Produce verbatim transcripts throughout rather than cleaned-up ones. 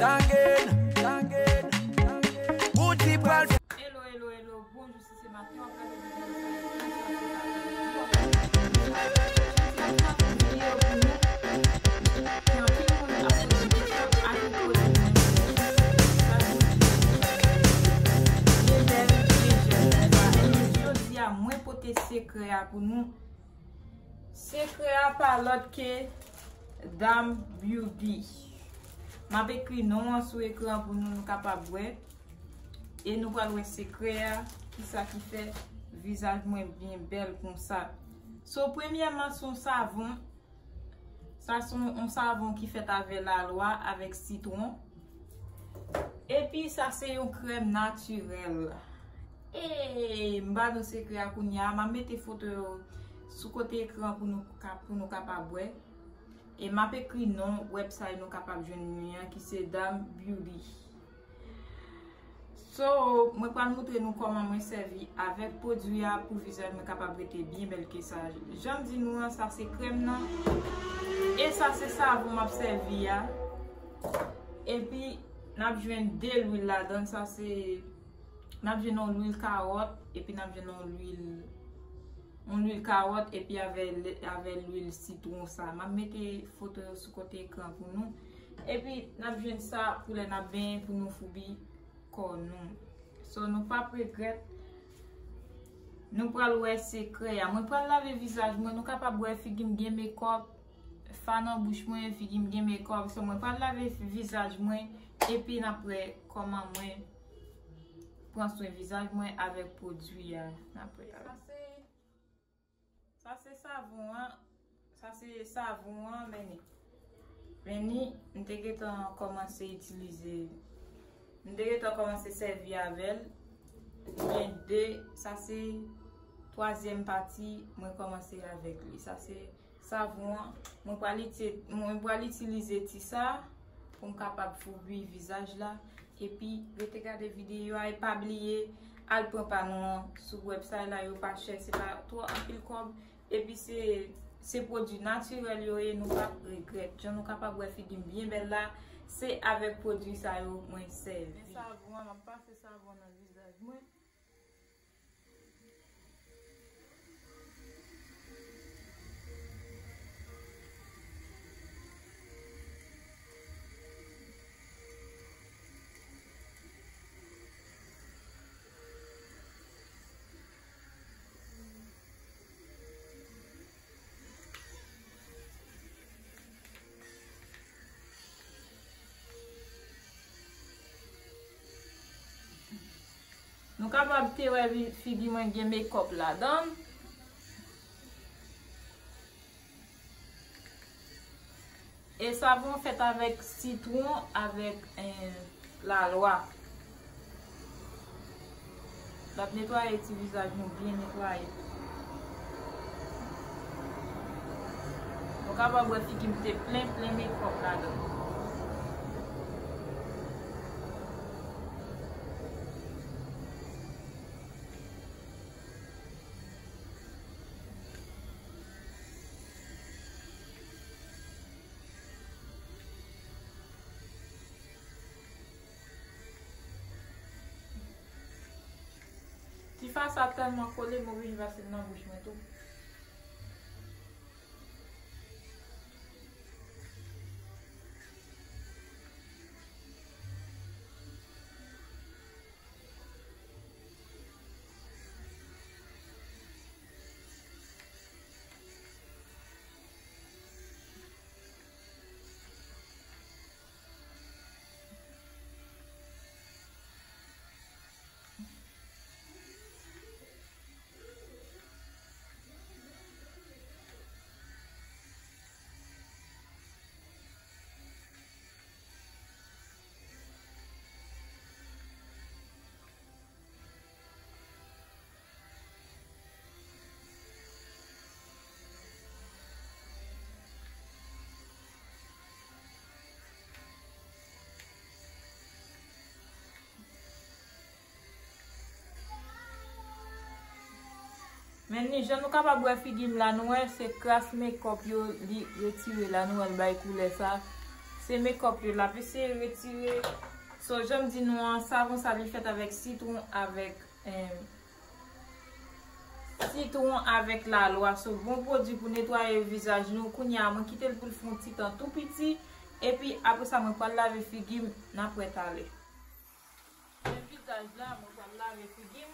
Tangen, tangen, tangen. Bouti pral fè. Hello, hello, hello. Bonjou, si se maten w ap gade videyo sa, e bonswa, se pa jodi w ap gade videyo sa. Jodi a, m ap fè yon videyo pou nou. Gen anpil moun ap poze m kesyon, a ki kote mwen soti, sa vle di, byen bèl, byen jèn, konsa. Ebyen, jodi a, mwen pote sekrè a pou nou. Sekrè a pa lòt ke Dam Beauty. M ap ekri non an sou ekran pou nou, nou kapab wè. E nou pral wè sekrè a, kisa ki fè vizaj mwen byen bèl konsa. So, premyèman, se yon savon. Sa se yon, yon savon ki fèt avè lalwa, avèk sitwon. Epi sa se yon krèm natirèl. E m ba nou sekrè a kounye a, m ap mete foto yo sou kote ekran pou nou ka, pou nou kapab wè. E m ap ekri non website nou kapab jwenn li an, ki se Dam Beauty. So, mwen pral montre nou kòman mwen sèvi avèk pwodui a pou vizaj mwen kapab rete byen bèl ke sa. Jan m di nou an, sa se krèm nan. E sa se savon m ap sèvi a. Epi, n ap jwenn de lwil ladan l. Sa se, n ap jwenn yon lwil kawòt, epi n ap jwenn yon lwil, yon lwil kawòt, epi avè, avè lwil sitwon sa. M ap mete foto yo sou kote ekran pou nou. Epi, n ap jwenn sa pou lè n ap benyen pou nou foubi kò nou. So, nou p ap regrèt. Nou pral wè sekrè a. Mwen pral lave vizaj mwen. Nou kapab wè figi m gen mekòp. Fa nan bouch mwen, figi m gen mekòp. So, mwen pral lave vizaj mwen. Epi, n ap wè kòman mwen pran swen vizaj mwen avèk pwodui a. N ap wè. Sa se Sa se savon an. Sa se savon an, men ni. Men ni, m te gentan kòmanse itilize. M te gentan kòmanse sèvi avè l. Gen de, sa se twazyèm pati, mwen kòmanse avèk li. Sa se savon an. Mwen pral iti-, mwen pral itilize ti sa pou m kapab foubi vizaj la. Epi, rete gade videyo a e pa bliye al pran pa nou an sou website la, yo pa chè, se pa twò anpil kòb. Epi se, se pwodui natirèl yo ye, nou p ap regrèt. Jan nou kapab wè figi m byen bèl la, se avèk pwodui sa yo mwen sèvi. Men savon an, m ap pase savon nan vizaj mwen. Nou kapab te wè vi-, figi mwen gen mekòp ladan l. E savon fèt avèk sitwon, avèk, eh, lalwa. L ap netwaye ti vizaj nou byen netwaye. Nou kapab wè figi m te plen, plen mekòp ladan l. Ti fa sa tèlman kole, m oblije pase l nan bouch mwen tou. Men ni jan nou kapab wè figi m la, nou wè se kras mekòp yo li retire la, nou wè l bay koulè sa. Se make up yo l ap eseye retire. So, jan m di nou an, savon sa li fèt avèk sitwon, avèk, em, sitwon avèk lalwa. So, bon pwodui pou netwaye vizaj nou. Kounye a, mwen kite l pou l fè yon ti tan tou piti. Epi, apre sa, mwen pral lave figi m, n ap wè talè. Men vizaj la, mwen pral lave figi m.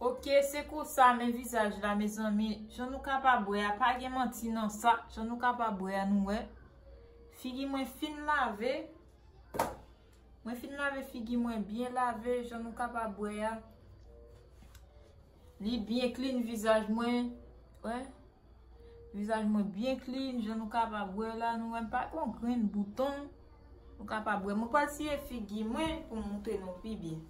Ok, se konsa men vizaj la, mezanmi. Jan nou kapab wè a, pa gen manti nan sa. Jan nou kapab wè a, nou wè. Figi mwen fin lave. Mwen fin lave figi mwen byen lave, jan nou kapab wè a. Li byen clean vizaj mwen. Wè. Vizaj mwen byen clean, jan nou kapab wè la, nou wè m pa gen yon grenn bouton. Nou kapab wè. Mwen pral siye figi mwen pou m montre nou pi byen.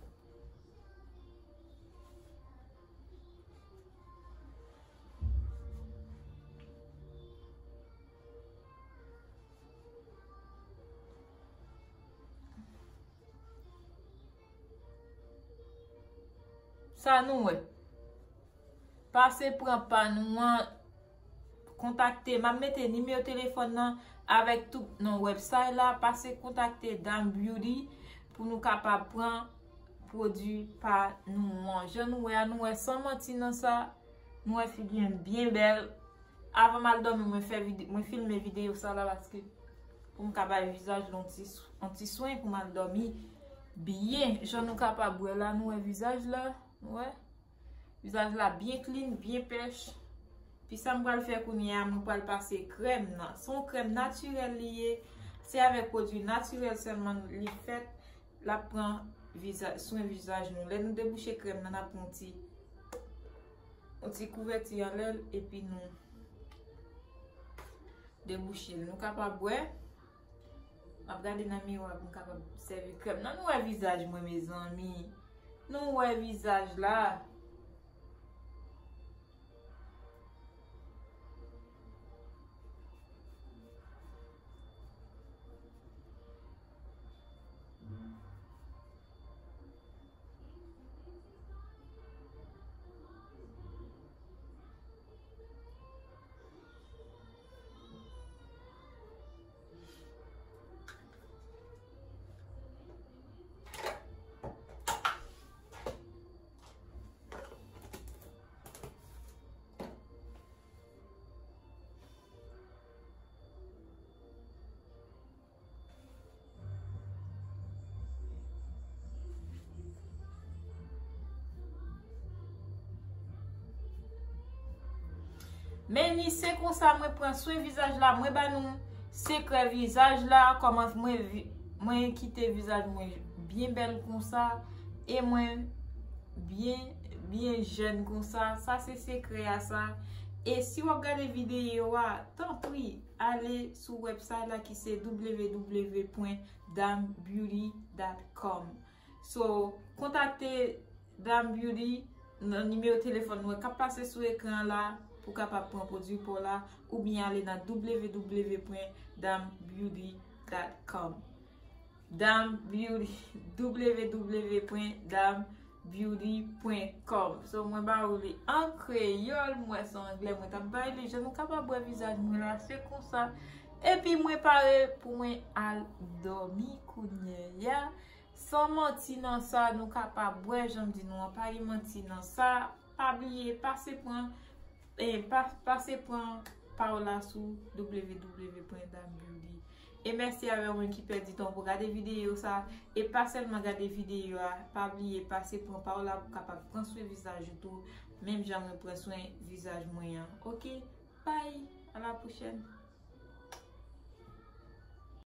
Sa nou wè. Pase pran pa nou an, kontakte, m ap mete nimewo telefòn nan avèk tout non website la, pase kontakte Dam Beauty pou nou kapab pran pwodui pa nou an. Jan nou wè a, nou wè san manti nan sa, nou wè figi m byen bèl. Avan m al dòmi, mwen fè vide-, mwen filme videyo sa la paske pou m ka bay vizaj la yon ti sw-, yon ti swen pou m al dòmi byen. Jan nou kapab wè la, nou wè vizaj la, nou wè. Vizaj la byen clean, byen pèch. Pi sa m pral fè kounye a, mwen pral pase krèm nan. Se yon krèm natirèl li ye. Se avèk pwodui natirèl sèlman li fèt. L ap pran viza-, swen vizaj nou. Lè nou debouche krèm nan, n ap pran yon ti, yon ti kouvèti anlè l, epi nou debouche l. Nou kapab wè. M ap gade nan miwa pou m kapab sèvi krèm nan. Nou wè vizaj mwen, mezanmi. Nou wè vizaj la. Men ni se konsa mwen pran swen vizaj la, mwen ba nou sekrè vizaj la, kòman mwen vi-, mwen kite vizaj mwen byen bèl konsa, e mwen byen, byen jèn konsa. Sa se sekrè a sa. E si w ap gade videyo a, tanpri, ale sou website la ki se w w w pwen dam beauty dot com. So, kontakte Dam Beauty nan nimewo telefòn nou k ap pase sou ekran la. pou kapab pran pwodui pa w la, oubyen ale nan w w w pwen dam beauty dot com. Dam Beauty, w w w pwen dam beauty pwen com. So, mwen ba ou li an kreyòl, mwen se anglè, mwen t ap bay li, jan nou kapab wè vizaj mwen la, se konsa. Epi mwen pare pou mwen al dòmi kounye a. San manti nan sa, nou kapab wè, jan m di nou an, pa gen manti nan sa. Pa bliye, pase pran, eh, pa, pase pran pa w la sou w w w pwen dam beauty. E mèsi avè w menm ki pèdi tan pou gade videyo sa. E pa sèlman gade videyo a, pa bliye pase pran pa w la pou kapab pran swen vizaj ou tou, menm jan mwen pran swen vizaj mwen an. Oke? Bye! A la pwochèn!